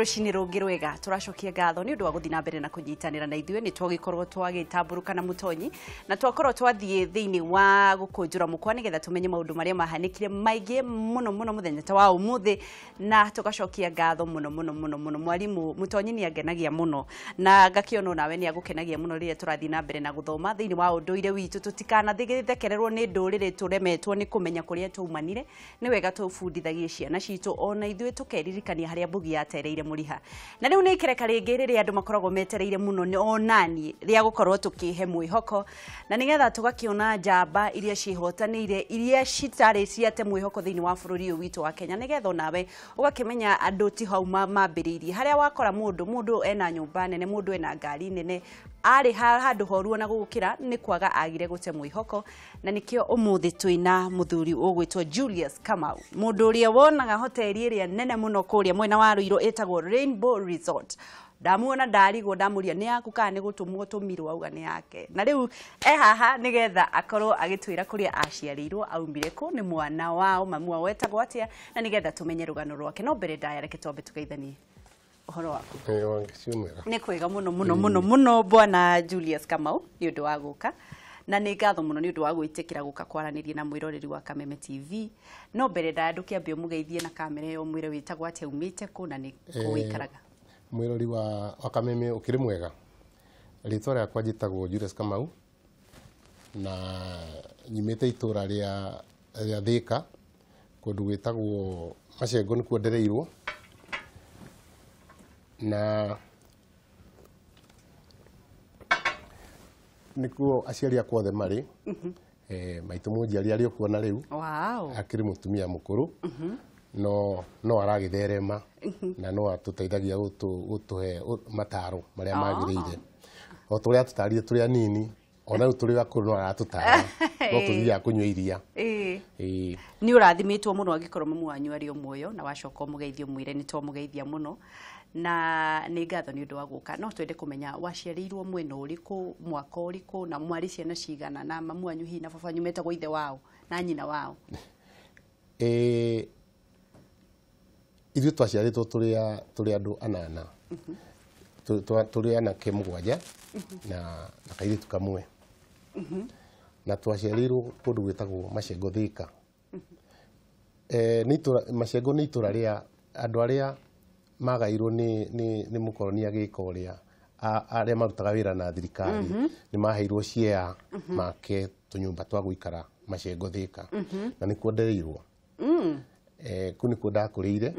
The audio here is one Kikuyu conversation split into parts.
Rũcinĩ rũngĩ rwega tũracokia ngatho nĩ ũndũ wa gũthiĩ na mbere na kũnyitanĩra na ithuĩ. Nĩ twagĩkorwo twagĩtambũrũka na mũtonyi na twakorwo twathiĩ thĩinĩ wa gũkũnjũra mũkwa nĩgetha tũmenye maũndũ marĩa mahanĩkire maingĩ mũno mũno mũthenya ta wa ũmũthĩ, na tũgacokia ngatho mũno mũno mũno mũno. Mwarimũ mũtonyi nĩ angenagia mũno na ngakĩona nawe nĩ agũkenagia mũno rĩrĩa tũrathiĩ na mbere na gũthoma thĩinĩ wa ũndũire witũ. Tũtikanathekererwo nĩ ndũrĩrĩ tũremetwo nĩ kũmenya kũrĩa twaumanire. Nĩ wega tũbundithagie ciana citũ ona ithuĩ tũkeririkania harĩa mbugi yatereire mũriha. Na rĩu nĩ ikereka rĩngĩ rĩrĩa andũ makoragwo metereire mũno nĩ onani rĩa gũkorwo tũkĩhe mwĩhoko, na nĩgetha tũgakĩona njamba iria ciĩhotanĩire iria citarĩ ciate mwĩhoko thĩinĩ wa bũrũri ũyũ witũ wa Kenya, nĩgetha onawe ũgakĩmenya andũ ti hau mambĩrĩirie. Harĩa wakora mũndũ ena nyũmba nene, mũndũ ena ngari nene, arĩ handũ horu ona gũgũkĩra nĩ kwaga agire gũte mwĩhoko. Na nĩkĩo ũmũthĩ twĩna mũthuri ũgwĩtwo Julius Kamau, mũndũ ũrĩa wonaga hoteli ĩrĩa nene mũno kũrĩa mwena wa Ruiru ĩtagwo Rainbow Resort. Ndamuona ndarigwo, ndamuria nĩ yaku kana nĩ gũtũmwo tũmirwo, auga nĩ yake. Na rĩu e haha nĩgetha akorwo agĩtwĩra kũrĩa aciarĩirwo, aumire kũ, nĩ mwana wao, mamu wao etagwo atĩa, na nĩgetha tũmenye rũgano rwake. No mbere ndaya reke twambe tũgeithanie. Ũhoro waku? Nĩ kwega mũno mũno mũno mũno bwana Julius Kamau nĩ ũndũ wa gũka, na nĩ ngatho mũno nĩ ũndũ wa gwĩtĩkĩra gũka kwaranĩria na mwĩroreri wa Kameme TV. No mbere ndaya ndũkĩambe ũmũgeithie na kamera ĩyo, ũmwĩre wĩtagwo atĩa, umĩte kũ na nĩ kũ wĩikaraga. Mwĩrori wa Kameme ũkĩrĩ mwega. Rĩtwa rĩakwa njĩtagwo Julius Kamau na nyumĩte itũra rĩa Thika kũndũ gwĩtagwo Macengo nĩkuo ndereirwo, na nĩkuo aciari akwa othe marĩ. Maitũ mũnjiari arĩ okuo na rĩu. Akĩrĩ mũtumia mũkũrũ, no aragĩtherema na no atũteithagia gũtũhe mataro marĩa magĩrĩire. O tũrĩa atũtarire tũrĩ anini, ona rĩu tũrĩ akũrũ no aratũtara, no tũthiaga kũnyua iria. Nĩ ũrathimĩtwo mũno angĩkorwo mamu wanyu arĩ o muoyo, na wacoka ũmũgeithie ũmwĩre nĩ twamũgeithia mũno, na nĩ ngatho nĩ ũndũ wa gũka. No twende kũmenya waciarĩirwo mwena ũrĩkũ, mwaka ũrĩkũ, na mwarĩ ciana cigana, na mamu wanyu hihi na baba wanyu metagwo ithe wao na nyina wao. Ithuĩ twaciarĩtwo tũrĩ andũ anana, tũrĩ anake mũgwanja na kairĩtu kamwe, na twaciarĩirwo kũndũ gwĩtagwo Macengo Thika. Macengo nĩ itũra rĩa andũ arĩa magairwo nĩ mũkoroni agĩka ũrĩa arĩa marutaga wĩra na thirikari nĩ maheirwo share make tũnyũmba twa gũikara Macengo Thika, na nĩkuo ndereirwo. Kũu nĩkuo ndakũrĩire,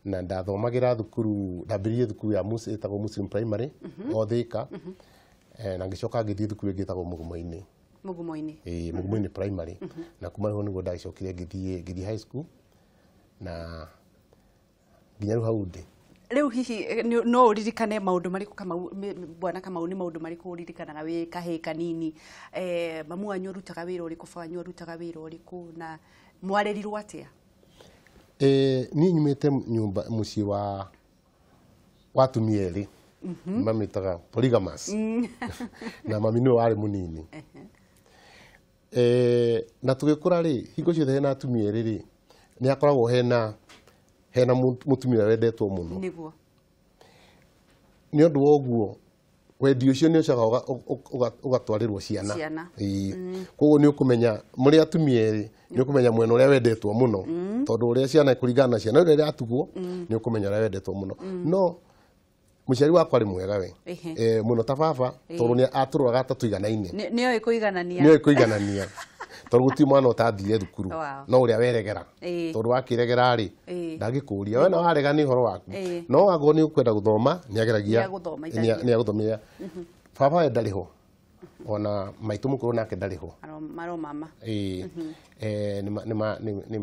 na ndathomagĩra thukuru, ndambĩrĩirie thukuru ya ĩtagwo Muslim Primary o Thika, na ngĩcoka ngĩthiĩ thukuru ĩngĩ ĩtagwo Mũgumo-inĩ. Mũgumo-inĩ. Mũgumo-inĩ Primary. Na kuma hau nĩguo ndagĩcokire ngĩthiĩ high school na nginya rĩu hau ndĩ. Rĩu hihi no ũririkane maũndũ marĩkũ Kamau, bwana Kamau, nĩ maũndũ marĩkũ ũririkanaga wĩ kahĩĩ kanini? Mamu wanyu arutaga wĩra ũrĩkũ, baba wanyu arutaga wĩra ũrĩkũ, na mwarerirwo atĩa? Niĩ nyumĩte nyũmba mũciĩ wa atumia erĩ, mamĩtaga polygamous, na mami nĩwe warĩ mũnini. Na tũgĩkũra rĩ, hingo ciothe hena atumia erĩ rĩ, nĩ hakoragwo hena mũtumia ũrĩa wendetwo mũno. Nĩguo. Nĩ ũndũ wa ũguo wendi ũcio nĩ ũcokaga ũgatwarĩrwo ciana. Koguo nĩ ũkũmenya mũrĩ atumia erĩ, nĩ ũkũmenya mwena ũrĩa wendetwo mũno, tondũ ũrĩa ciana kũringana na ciana ũrĩa iratugwo, nĩ ũkũmenya ũrĩa wendetwo mũno. No mũciari wakwa arĩ mwega we, mũno ta baba, tondũ nĩ atũroraga ta tũiganaine. Nĩoĩ kũiganania. Nĩoĩ kũiganania. Tondũ gũtirĩ mwana ũtathire thukuru, no ũrĩa weregera, tondũ wakĩregera rĩ, ndangĩkũria we na warega nĩ ũhoro waku. No angorwo nĩ ũkwenda gũthoma, nĩ ageragia, nĩ agũthomithia. Baba we ndarĩ ho, ona maitũ mũkũrũ nake ndarĩ ho. Maro mama.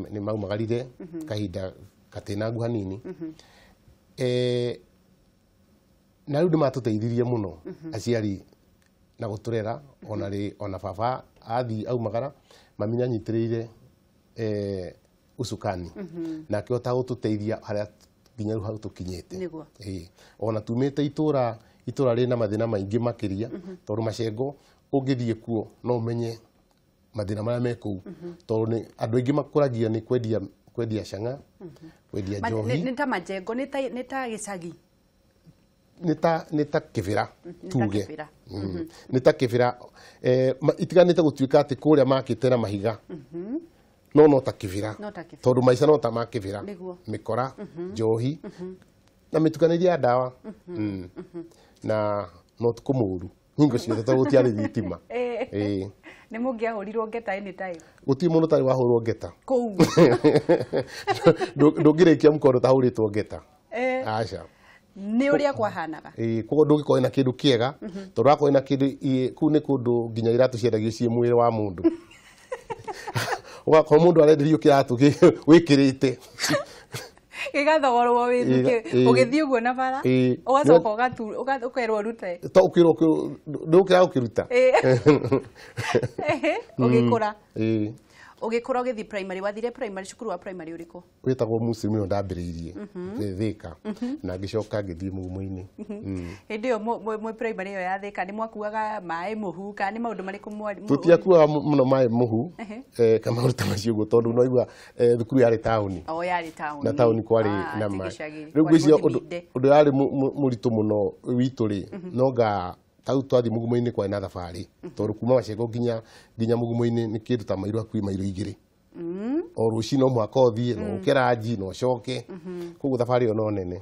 Nĩ maumagarire kahinda gatĩnangu hanini. Na rĩu nĩ matũteithirie mũno aciari na gũtũrera, ona baba athiĩ aumagara, mami nĩ anyitĩrĩire usukani, na akĩhota gũtũteithia harĩa nginya rĩu hau tũkinyĩte. Ona tumĩte itũra rĩna mathĩna maingĩ makĩria, tondũ Macengo ũngĩthiĩ kuo no ũmenye mathĩna marĩa me kũu, tondũ andũ aingĩ makũragia nĩ kwendia Kwendia cang'a, kwendia njohi. Nĩ ta majengo, nĩ ta gĩcagi. Nĩ ta kĩbĩra tuge. Nĩ ta kĩbĩra itiganĩte gũtuĩka atĩ kũrĩa makĩte na mahiga. No no ta kĩbĩra. Tondũ maica no ta ma kĩbĩra. Mĩkora, njohi na mĩtukanĩrie ya ndawa. Na no ũtukũ mũũru. Hingo ciothe tondũ gũtiarĩ thitima. Nĩ mũngĩahũrirwo ngeta anytime. Gũtirĩ mũndũ ũtarĩ wahũrwo ngeta. Kũu. Ndũngĩrĩkia mũkondo ũtahũrĩtwo ngeta. Aca. Nĩ ũrĩa kwahanaga. Koguo ndũngĩkorwo na kĩndũ kĩega tondũ wakorwo na kĩndũ kũu nĩ kũndũ nginya iratũ ciendagio ciĩ mwĩrĩ wa mũndũ. Ũgakorwo mũndũ arenderio kĩratũ wĩkĩrĩte. Gĩgathogorwo ũgĩthiĩ ũguo na bara ũgacoka ũkerwo ũrute. To ũkĩrwo ndũkĩra ũkĩruta. Ũgĩkũra. Ũgĩkũra ũgĩthiĩ primary, wathire primary cukuru wa primary ũrĩkũ? Wĩtagwo Muslim nĩyo ndambĩrĩirie Thika na ngĩcoka ngĩthiĩ Mugumo-inĩ. Hĩndĩ ĩyo mwĩ primary ĩyo ya Thika nĩ mwakuaga maĩ mũhu kana nĩ maũndũ marĩkũ mwarĩ? Tũtiakuaga mũno maĩ mũhu kana maũndũ ta macio ũguo tondũ no igua thukuru yarĩ taũni. O yarĩ taũni. Na taũni kwarĩ na maĩ. Rĩu ngwĩciria ũndũ yarĩ mũritũ mũno witũ rĩ no nga tau twathiĩ Mugumo-inĩ kwarĩ na thabarĩ tondũ kuma Macengo nginya Mugumo-inĩ nĩ kĩndũ ta mairo hakuhĩ mairo 2. O rũcinĩ no mũhaka ũthiĩ na ũke ranji na ũcoke. Koguo thabarĩ ĩyo no nene.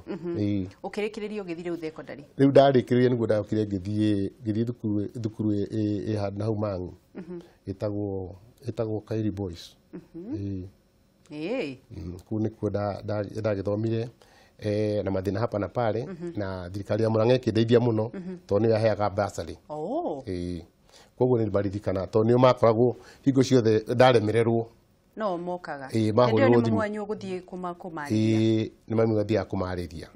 Ũkĩrĩkĩrĩria ũgĩthiĩ rĩu thekondarĩ? Rĩu ndarĩkĩrĩria nĩguo ndokire ngĩthiĩ thukuru ĩ handũ na hau Mang'u ĩtagwo Kairi Boys. Kũu nĩkuo ndagĩthomire na mathĩna hapa na pale na thirikari ya Murang'a ĩkĩndeithia mũno tondũ nĩyo yaheaga bursary. Koguo nĩ maririkana tondũ nĩo makoragwo hingo ciothe ndaremererwo no mokaga. Mahũrĩrwo thimũ. Nĩ mwanyu ũgũthiĩ kũmarĩria. Nĩ mami athiaga kũmarĩria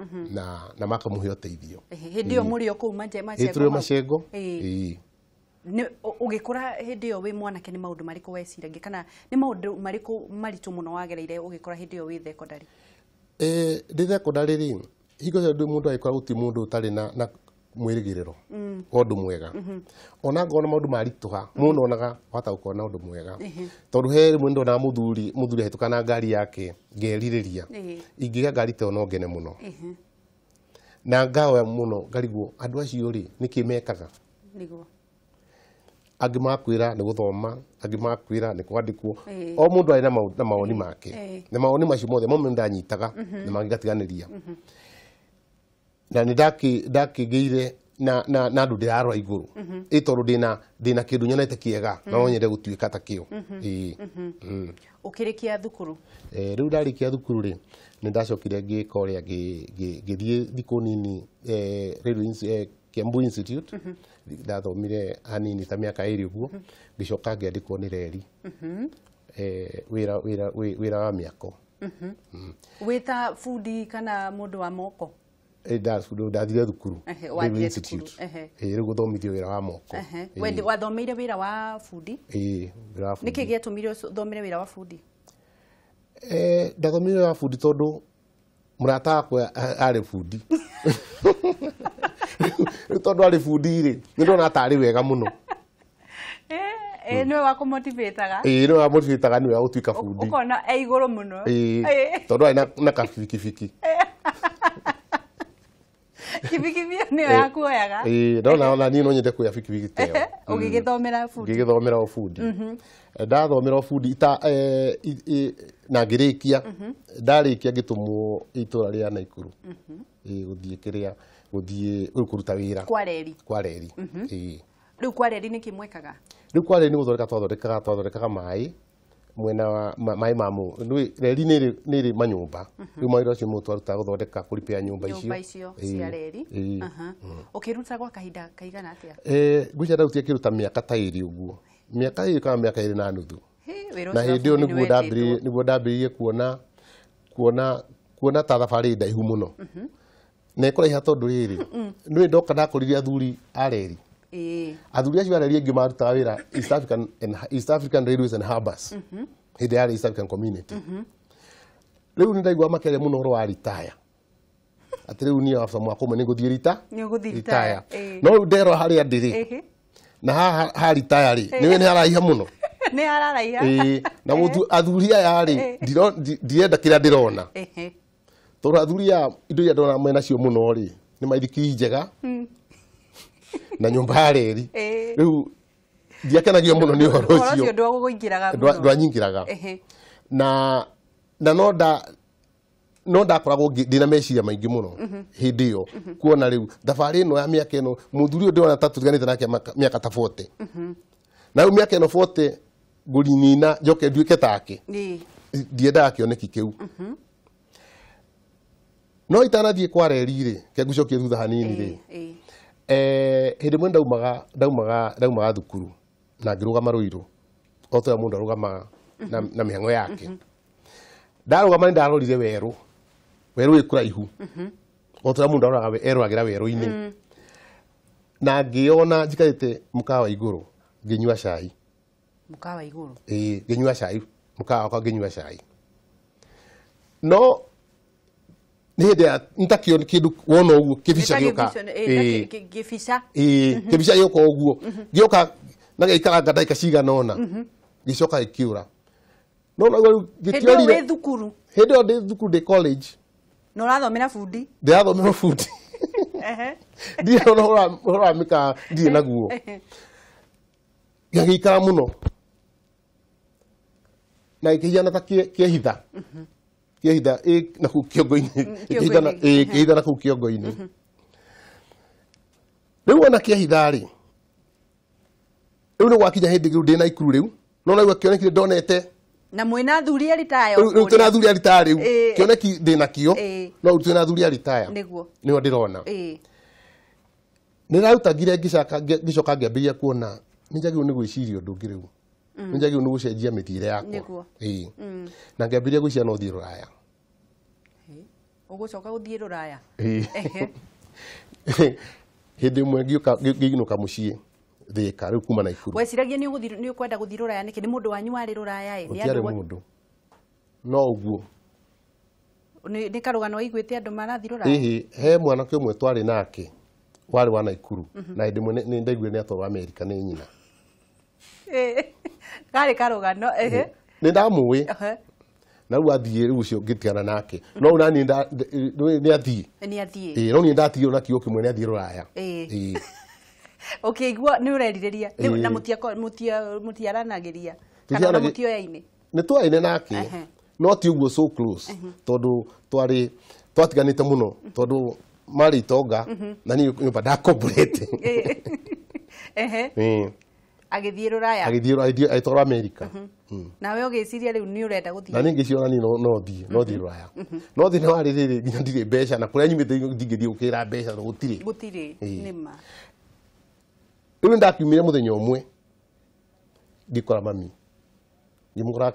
na makamũhe ũteithio. Hĩndĩ ĩyo mũrĩ o kũu Macengo? Tũrĩ o Macengo. Ũgĩkũra hĩndĩ ĩyo wĩ mwanake nĩ maũndũ marĩkũ weciragia kana nĩ maũndũ marĩkũ maritũ mũno wagereire ũgĩkũra hĩndĩ ĩyo wĩ thekondarĩ? Ndĩ thekondarĩ rĩ, hingo ciothe mũndũ agĩkũra gũtirĩ mũndũ ũtarĩ na mwĩrĩgĩrĩro wa ũndũ mwega. Ona ngorwo na maũndũ maritũha, mũndũ onaga wahota gũkorwo na ũndũ mwega. Tondũ he rĩmwe nĩndonaga mũthuri ahĩtũka na ngari yake ngerirĩria. Ingĩgĩa ngari ta ĩyo no ngene mũno. Na ngaoya mũno ngarigwo andũ acio rĩ nĩkĩ mekaga. Nĩguo. Angĩ makwĩra nĩ gũthoma, angĩ makwĩra nĩ kwandĩkwo. O mũndũ arĩ na mawoni make. Na mawoni macio mothe mamwe nĩndanyitaga na mangĩ ngatiganĩria. Na nĩ ndakĩgĩire na andũ ndĩrarora igũrũ. Ĩ tondũ ndĩna kĩndũ nyonete kĩega na no nyende gũtuĩka ta kĩo. Ũkĩrĩkia thukuru? Rĩu ndarĩkia thukuru rĩ, nĩ ndacokire ngĩka ũrĩa ngĩthiĩ thikũ nini Kiambu Institute. Ndathomire hanini ta mĩaka 2 ũguo, ngĩcoka ngĩandĩkwo nĩ reri. Wĩra wa mĩako. Wĩ ta bundi kana mũndũ wa moko? Ndathire thukuru Railway Institute. Rĩu gũthomithio wĩra wa moko. Wathomeire wĩra wa bundi? Wĩra wa bundi. Nĩkĩ gĩatũmire ũthomere wĩra wa bundi? Ndathomire wĩra wa bundi tondũ mũrata wakwa arĩ bundi. Rĩu tondũ arĩ bundi rĩ, nĩ ndona tarĩ wega mũno. Nĩwe wakũmotivataga? Nĩwe wamotivataga nĩwe wa gũtuĩka bundi. Ũkona e igũrũ mũno. Tondũ arĩ na kabikibiki. Kibikibi nĩyo yakuoyaga? Ndona ona niĩ no nyende kuoya bikibiki ta ĩyo. Ũgĩgĩthomera bundi? Ngĩgĩthomera ũbundi. Ndathomera ũbundi na ngĩrĩkia. Ndarĩkia ngĩtũmwo itũra rĩa Naikuru. Gũthiĩ kĩrĩa, gũthiĩ kũruta wĩra. Kwa reri? Kwa reri. Rĩu kwa reri nĩkĩ mwekaga? Rĩu kwa reri nĩ gũthondeka twathondekaga maĩ mwena wa maĩ ma reri nĩ ĩrĩ manyũmba. Rĩu mawĩra ũcio nĩmo twarutaga gũthondeka kũripĩa nyũmba icio. Nyũmba icio cia reri. Ũkĩruta gwa kahinda kaigana atĩa? Ngwĩciria ndarutire kĩndũ ta mĩaka ta 2 ũguo. Mĩaka 2 kana mĩaka 2 na nuthu. Na hĩndĩ ĩyo nĩguo ndambĩrĩirie kuona ta thabarĩ ndaihu mũno. Na ĩkũraiha tondũ rĩrĩ, nĩũĩ ndoka ndakorire athuri a reri. Athuri acio a reri aingĩ marutaga wĩra East African Railways and Harbours. Hĩndĩ yarĩ East African Community. Rĩu nĩ ndaigua makĩaria mũno ũhoro wa retire. Atĩ rĩu niĩ after mwaka ũmwe nĩ ngũthiĩ retire. No rĩu nderora harĩa ndĩ rĩ, na haha ha retire rĩ, nĩũĩ nĩ haraiha mũno. Nĩ hararaiha. Ĩĩ, na athuri aya rĩ, ndirenda kĩrĩa ndĩrona. Tondũ athuri aya indo iria ndona menacio mũno rĩ, nĩ maithikiri njega na nyũmba ya reri. Rĩu ndiakenagio mũno nĩ ũhoro ũcio. Ũhoro ũcio ndwagũkũingĩraga mũno. Ndwanyingĩraga. Na no ndakoragwo ndĩna meciria maingĩ mũno hĩndĩ ĩyo kuona rĩu thabarĩ ĩno ya mĩaka ĩno mũthuri ũyũ ndĩrona ta tũtiganĩte nake mĩaka ta 40. Na rĩu mĩaka ĩno 40 ngũrinina njoke nduĩke take. Ndiendaga kĩoneki kĩu. No itanathiĩ kwa reri rĩ, ke ngũcokie thutha hanini rĩ. Hĩndĩ ĩmwe ndaumaga thukuru na ngĩrũgama Rũirũ o ta ũrĩa mũndũ arũgamaga na mĩhang'o yake. Ndarũgama nĩ ndarorire werũ, werũ wĩ kũraihu o ta ũrĩa mũndũ aroraga eroragĩra werũ-inĩ. Na ngĩona njikarĩte mũkawa igũrũ ngĩnyua cai. Mũkawa igũrũ? Ĩĩ, ngĩnyua cai, mũkawa wakwa ngĩnyua cai. No nĩ hĩndĩ ya nĩ ta kĩndũ wona ũguo kĩbica gĩũka. Kĩbica? Ĩĩ, kĩbica gĩũka ũguo. Gĩũka na gĩaikaranga ndagĩka cigana ũna. Gĩcoka gĩkĩũra. No naguo rĩu gĩtiorire. Hĩndĩ ĩyo wĩ thukuru? Hĩndĩ ĩyo ndĩ thukuru, ndĩ college. Na ũrathomera bundi? Ndĩrathomera bundi. Ndirĩ ona ũhoro wa mĩkawa ndirĩ naguo. Gĩagĩikara mũno. Na gĩkĩhiana ta kĩehitha. Kĩehitha na kũu kĩongo-inĩ. Kĩehitha na kũu kĩongo-inĩ. Rĩu ona kĩehitha rĩ, rĩu nĩ gwakinya hĩndĩ rĩu ndĩ Naikuru rĩu, no naigua kĩoneki ndonete. Na mwĩna athuri a ritaya Rĩu twĩna athuri a ritaya rĩu. Kĩoneki ndĩ nakĩo, no rĩu twĩna athuri a ritaya. Nĩguo. Nĩo ndĩrona. Nĩ ndarutangire ngĩcoka ngĩambĩrĩria kuona nĩ njagĩrĩirwo nĩ gwĩciria ũndũ ũngĩ rĩu. Nĩ njagĩrĩirwo nĩ gũcenjia mĩthiĩre yakwa. Nĩguo. Na ngĩambĩrĩria gwĩciria no thiĩ Rũraya. Ũgũcoka gũthiĩ Rũraya? Hĩndĩ ĩmwe ngĩinũka mũciĩ Thĩka rĩu kuma Naikuru. Weciragia nĩ ũkwenda gũthiĩ Rũraya nĩkĩ? Nĩ mũndũ wanyu warĩ Rũraya ĩ? Gũtiarĩ mũndũ. No ũguo. Nĩ karũgano waiguĩte andũ marathiĩ Rũraya? Ĩhĩ, he mwanake ũmwe twarĩ nake warĩ wa Naikuru na hĩndĩ ĩmwe nĩ ndaiguire nĩ atwarwo Amerika nĩ nyina. Karĩ karũgano. Nĩ ndamũĩ. Na rĩu athiĩ rĩu ũcio ngĩtigana nake. No rĩu naniĩ nĩ athiĩ. Nĩ athiĩ. Ĩĩ, no niĩ ndatigirwo na kiugo kĩmwe nĩ athiĩ Rũraya. Ĩĩ. Ũkĩigua nĩ ũrerirĩria na mũtiaranagĩria kana ona mũtioyaine? Nĩ twaine nake no ti ũguo so close tondũ twarĩ twatiganĩte mũno tondũ marĩ itonga na niĩ nyũmba ndakomborete. Agĩthiĩ Rũraya. Agĩthiĩ agĩtwarwo Amerika. Nawe ũgĩciria rĩu nĩ ũrenda gũthiĩ? Na niĩ ngĩciria ona niĩ no thiĩ Rũraya. No thĩna warĩ rĩrĩ nginya ndirĩ mbeca na kũrĩa nyumĩte ndingĩthiĩ gũkĩra mbeca gũtirĩ. Gũtirĩ, nĩ ma. Rĩu ndakiumire mũthenya ũmwe ngĩkora mami. Ngĩmũkora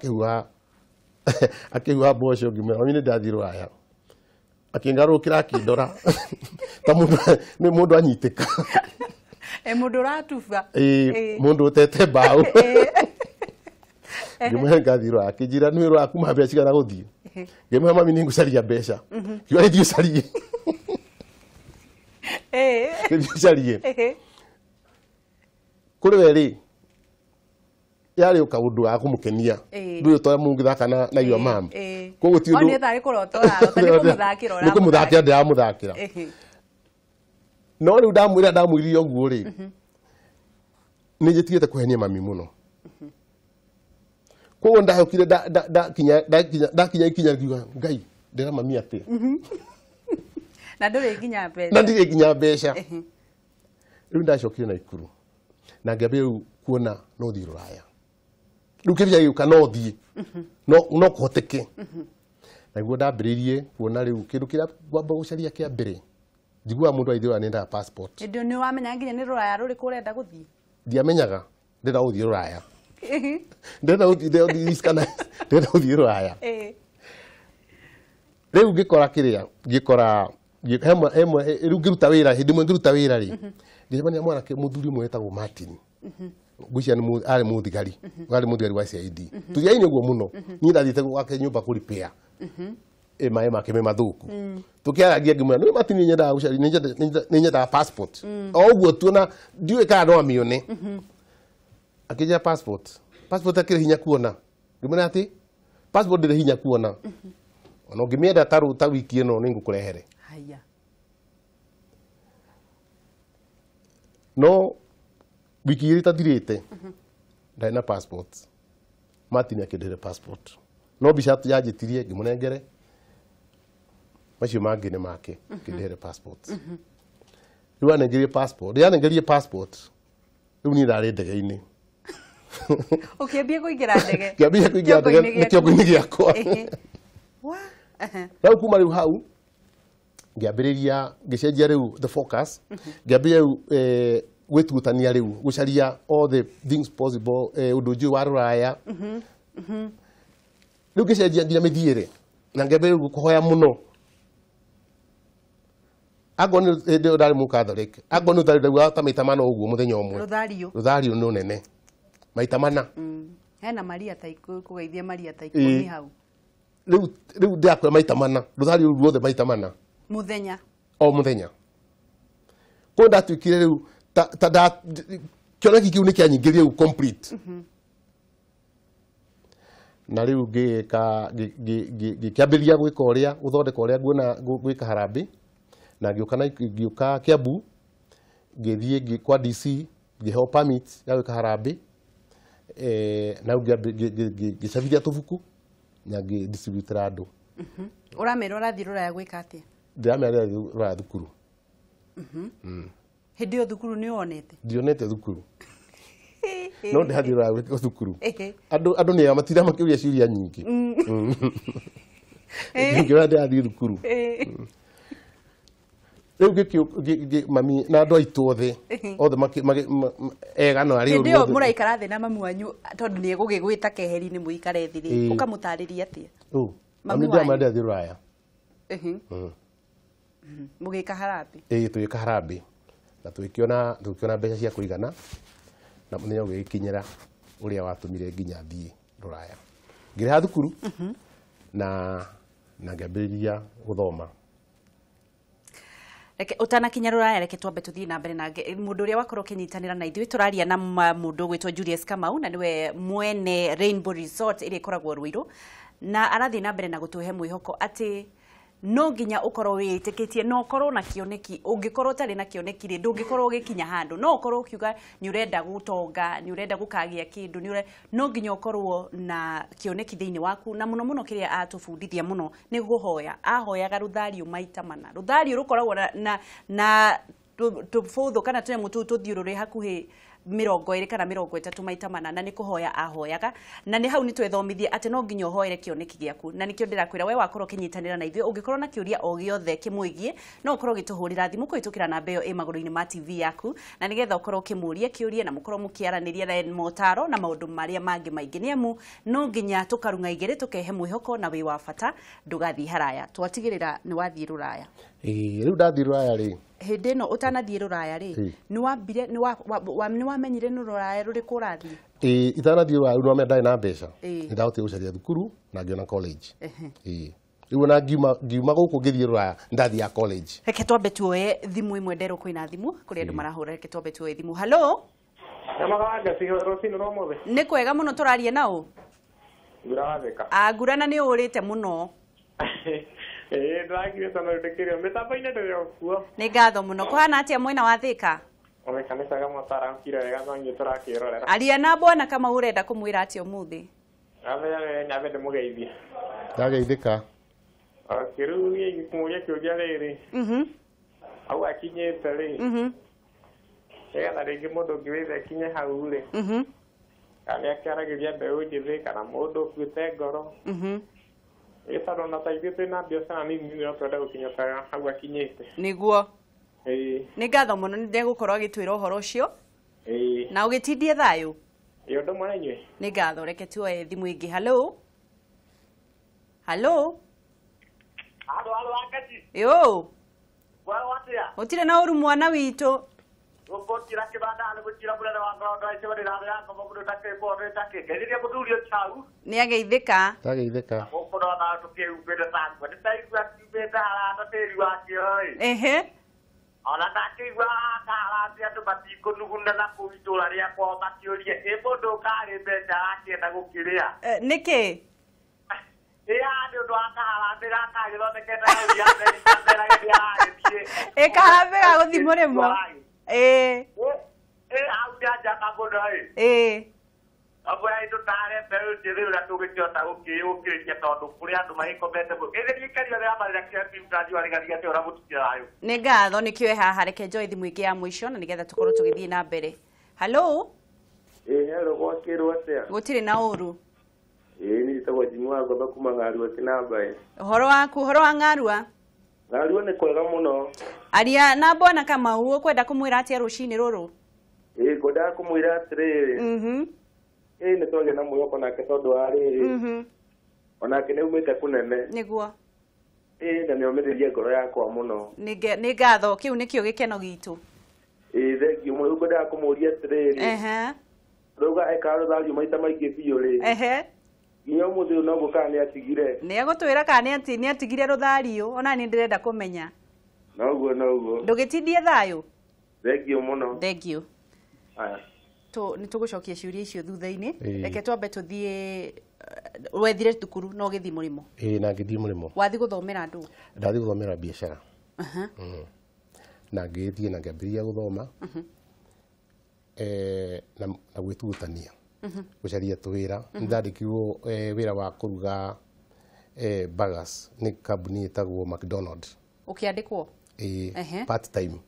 akĩhuha mboco ngĩmwĩra mami nĩ ndathiĩ Rũraya. Akĩngarũrũkĩra akĩndora ta mũndũ nĩ mũndũ anyitĩka. Mũndũ ũratuba. Ĩĩ, mũndũ ũtete mbaũ. Ngĩmwĩra ngathiĩ Rũraya, akĩnjĩra nĩ Rũraya kuma mbeca cigana gũthiĩ. Ngĩmwĩra mami nĩ ngũcaria mbeca. Kiuga gĩthiĩ ũcarie. Gĩthiĩ ũcarie. Kũrĩ we rĩ, yarĩ o kaũndũ ga kũmũkenia. Ndũĩ ta ũrĩa mũngĩthaka na your mom. Koguo ti ũndũ. Nĩ tarĩ kũrota ũrarota, nĩ kũmũthakĩra ũramũthakĩra. Nĩ kũmũthakĩra ndĩramũthakĩra. No rĩu ndamwĩra ndamwĩrire ũguo rĩ, nĩ njĩtigĩte kũhenia mami mũno. Koguo ndahũkire ndakinya ikinya ngiuga Ngai ndĩra mami atĩa. Na ndũrĩ nginya mbeca. Na ndirĩ nginya mbeca. Rĩu ndacokire Naikuru na ngĩambĩrĩria rĩu kuona no thiĩ Rũraya. Rĩu kĩbia gĩũka no thiĩ. No kũhoteke. Naguo ndambĩrĩirie kuona rĩu kĩndũ kĩrĩa ngwamba gũcaria kĩa mbere. Njiguaga mũndũ agĩthiĩ Rũraya nĩendaga passport. Hĩndĩ ĩyo nĩ wamenya nginya nĩ Rũraya rũrĩkũ ũrenda gũthiĩ? Ndiamenyaga ndĩrenda gũthiĩ Rũraya. Ndĩrenda gũthiĩ Rũraya. Rĩu ngĩkora kĩrĩa, ngĩkora rĩu ngĩruta wĩra, hĩndĩ ĩmwe ngĩruta wĩra rĩ, ngĩcemania mwanake mũthuri ũmwe wetagwo Martin. Ngwĩciria arĩ mũthigari, arĩ mũthigari wa CID. Tũthiaine ũguo mũno. Niĩ ndathiĩte gwake nyũmba kũ repair. Maĩ make me mathũku. Tũkĩaragia ngĩmwĩra, nĩ Martin nĩ nyendaga gũcaria, nĩ nyendaga passport. O ũguo tu ona ndiũĩ kana no amĩone. Akĩnjĩra passport. Passport akĩrĩ hinya kuona. Ngĩmwĩra atĩ passport ndĩrĩ hinya kuona. Ona ũngĩmĩenda ta ta wiki ĩno nĩ ngũkũrehere. Haya. No wiki igĩrĩ itathirĩte ndarĩ na passport. Martin akĩndĩre passport. No mbica yanjĩtirie ngĩmũnengere. Macio mangĩ nĩ make ngĩndĩre passport. Rĩu anengerie passport. Rĩrĩa anengerie passport rĩu niĩ ndarĩ ndege-inĩ. Ũkĩambia kũingĩra ndege. Ngĩambia kũingĩra ndege nĩ kĩongo-inĩ gĩakwa. Wa. Rĩu kuma rĩu hau ngĩambĩrĩria ngĩcenjia rĩu the focus, ngĩambĩrĩria rĩu gwĩtutania rĩu gũcaria all the things possible, ũndũ njũĩ wa rũraya. Rĩu ngĩcenjia nginya mĩthiĩre na ngĩambĩrĩria rĩu kũhoya mũno. Angorwo nĩ hĩndĩ ĩyo ndarĩ mũkatholic, angorwo nĩ ũtarĩ ndaugaga ta maita mana ũguo mũthenya ũmwe. Rũthario. Rũthario nĩ rũnene maita mana. Hena Maria ta kũgeithia Maria ta ikũmi hau. Rĩu ndĩrakwĩra maita mana, rũthario rũu ruothe maita mana. Mũthenya. O mũthenya. Koguo ndatuĩkire rĩu ta kĩoneki kĩu nĩ kĩanyingĩrire rĩu complete. Na rĩu ngĩka ngĩkĩambĩrĩria gwĩka ũrĩa gũthondeka ũrĩa nguona gwĩka harambee. Na ngĩũka na ngĩũka Kiambu ngĩthiĩ kwa DC ngĩheo permit ya gwĩka harambee, na rĩu ngĩcabithia tũbuku na ngĩdistributĩra andũ. Ũramera ũrathiĩ rũraya gwĩka atĩa? Ndĩramera ndĩrathiĩ rũraya thukuru. Hĩndĩ ĩyo thukuru nĩ wonete? Ndionete thukuru. No ndĩrathiĩ rũraya gwĩka thukuru. Andũ nĩ matinda makĩũria ciũria nyingĩ. Ngĩona ndĩrathiĩ thukuru. Rĩu mami na andũ aitũ othe othe ega no arĩa Hĩndĩ ĩyo mũraikara thĩ na mami wanyu tondũ nĩ egũgĩgwĩta keheri-inĩ mũikare thĩ rĩ, ũkamũtarĩria atĩa? Mami ndĩramera ndĩrathiĩ rũraya. Mũgĩka harambee? Ĩĩ tũgĩka harambee na tũgĩkĩona mbeca cia kũigana na mũthenya ũgĩgĩkinyĩra ũrĩa watũmire nginya thiĩ rũraya. Ngĩrĩha thukuru na ngĩambĩrĩria gũthoma. Reke utanakinya rũraya reke twambe tuthiĩ na mbere na mũndũ ũrĩa wakorwo ũkĩnyitanĩra na ithuĩ tũraria na mũndũ ũgwĩtwo Julius Kamau na nĩwe mwene Rainbow Resort ĩrĩa ĩkoragwo Ruiru na arathiĩ na mbere na gũtũhe mwĩhoko atĩ no nginya ũkorwo wĩĩtĩkĩtie no ũkorwo na kĩoneki. Ũngĩkorwo ũtarĩ na kĩoneki rĩ, ndũngĩkorwo ũgĩkinya handũ. No ũkorwo ũkiuga nĩ ũrenda gũtonga, nĩ ũrenda gũkagĩa kĩndũ, no nginya ũkorwo na kĩoneki thĩinĩ waku. Na mũno mũno kĩrĩa atũbundithia mũno nĩ gũhoya. Ahoyaga rũthario maita mana. Rũthario rũkoragwo na tũbũthũ kana tũnyamũ tũu tũthiũrũrĩ hakuhĩ 20 kana 30 maita mana, na nĩ kũhoya ahoyaga. Na nĩ hau nĩ twethomithie atĩ no nginya ũhoere kĩoneki gĩaku. Na nĩkĩo ndĩrakwĩra we wakorwo ũkĩnyitanĩra na ithuĩ, ũngĩkorwo na kĩũria o gĩothe kĩmwĩgiĩ no ũkorwo ũgĩtũhũrĩra thimũ kũhĩtũkĩra namba ĩyo ĩ magũrũ-inĩ ma TV yaku, na nĩgetha ũkorwo ũkĩmũria kĩũria na mũkorwo mũkĩaranĩria na motaro na maũndũ marĩa mangĩ maingĩ, nĩ amu no nginya tũkarung'a igĩrĩ tũkehe mwĩhoko na wĩ wa bata. Ndũgathiĩ haraya, twatigĩrĩra nĩ wathiĩ rũraya. Rĩu ndathiĩ rũraya rĩ, hĩndĩ ĩno ũtanathiĩ rũraya rĩ, nĩ wamenyire nĩ rũraya rũrĩkũ ũrathiĩ? Itanathiĩ rũraya rĩu nĩwamenya ndarĩ na mbeca, nĩ ndahotire gũcaria thukuru na ngĩona college. Rĩu ona ngiuma gũkũ ngĩthiĩ rũraya ndathiaga college. Reke twambe tuoye thimũ ĩmwe nderwo kwĩna thimũ kũrĩ andũ marahũra. Reke twambe tuoye thimũ. Hello. Nĩ kwega mũno tũraria na ũ? Ngurana nĩ ũrĩte mũno. Nĩ ngatho mũno. Kũhana atĩa mwena wa Thĩka? Aria na bwana Kamau ũrenda kũmwĩra atĩa ũmũthĩ? Ndageithĩka. Rĩu niĩ ngĩkũria kĩũria rĩrĩ, hau akinyĩte rĩ, nĩgetha rĩngĩ mũndũ ũngĩ wĩthe akinye hau rĩ, kana nĩ akĩaragĩria mbeũ njĩthĩ kana mũndũ ũkuĩte ngoro, tondũ ona ta ithuĩ twĩna biacara nini no twende gũkinya ta hau akinyĩte. Nĩguo. Nĩ ngatho mũno, nĩ ndegũkorwo agĩtwĩra ũhoro ũcio. Na ũgĩtindie thayũ. Ũndũ ũmwe na inyuĩ. Nĩ ngatho. Reke tuoye thimũ ĩngĩ. Hello. Hello. Halo, halo, Angati. Yo. Wa atĩa? Gũtirĩ na ũru mwana witũ. Gũkũtira kĩbanda nĩ gũtira mũnene wa ngoro ndwa icemani na ya ngoma mũndũ takĩ takĩ ngeithĩria mũthuri ũcio hau. Nĩ ageithĩka. Ndageithĩka. Gũkũ ndona tũkĩhumbĩte ta nguo. Nĩ ndaigua kiumĩte harata tĩri wakĩo ĩ. Ehe. Ona ndakĩigua kaharambĩ andũ matikũnuguna na kũu itũra rĩakwa makĩũrie ĩ mũndũ karĩ mbeca arakĩenda gũkĩrĩa. Nĩkĩ? Ĩ nĩ ũndũ wa kaharambĩ gaka agĩthondekete hau ya Amerika mbere hĩndĩ aragĩthiĩ. Ĩ kaharambĩ ga gũthiĩ mũrĩmo. Ĩ. Ĩ hau ndĩanjaka mũno ĩ. Ĩ. Amwe aitũ tare mbeũ njĩthĩ ũrĩa tũngĩkĩhota gũkĩyũkĩrĩria tondũ kũrĩ andũ magĩkomete mũno. Ĩthĩ gĩikario rĩa marĩra kĩa mbiu arĩgaria atĩ ũrĩa mũtumia thayũ. Nĩ ngatho nĩkĩo ĩ haha, reke njoe thimũ ĩngĩ ya mũico na nĩgetha tũkorwo tũgĩthiĩ na mbere. Hello? Ĩ hello, gwakĩrwo atĩa? Gũtirĩ na ũru. Ĩ niĩ njĩtagwo Jimmy wa Ngotho kuma Ng'arua Kĩnambaĩ. Ũhoro waku, ũhoro wa Ng'arua? Ng'arua nĩ kwega mũno. Aria na Bwana Kamau, ũkwenda kũmwĩra atĩa rũcinĩ rũrũ? Ĩ ngwendaga kũmwĩra atĩrĩrĩ. Ĩ nĩ twagĩa na mwĩhoko nake tondũ wa rĩrĩ. Onake nĩ aumĩte kũnene. Nĩguo. Ĩ na nĩ omĩrĩrie ngoro yakwa mũno. Nĩ ngatho, kĩu nĩkĩo gĩkeno gitũ. Ĩ thengiũ mũno, rĩu ngwendaga kũmũria atĩrĩrĩ. Rauga ekaga rũthario maita maingĩ biũ rĩ. Nginya ũmũthĩ ũyũ noguo kana nĩ atigire. Nĩ egũtwĩra kana nĩ atigire rũthario, ona nĩ ndĩrenda kũmenya. Noguo noguo. Ndũgĩtindie thayũ. Thengiũ mũno. Thengiũ. Aya. Nĩ tũgũcokia ciũria icio thutha-inĩ. Reke twambe tũthiĩ, wethire thukuru na ũgĩthiĩ mũrĩmo. Ĩ na ngĩthiĩ mũrĩmo. Wathiĩ gũthomera ndũ? Ndathiĩ gũthomera biacara. Na ngĩthiĩ na ngĩambĩrĩria gũthoma. Na gwĩtugutania. Gũcaria tũwĩra. Nĩndandĩkirwo wĩra wa kũruga burgers nĩ kambuni ĩtagwo McDonald. Ũkĩandĩkwo? Ĩ, part time.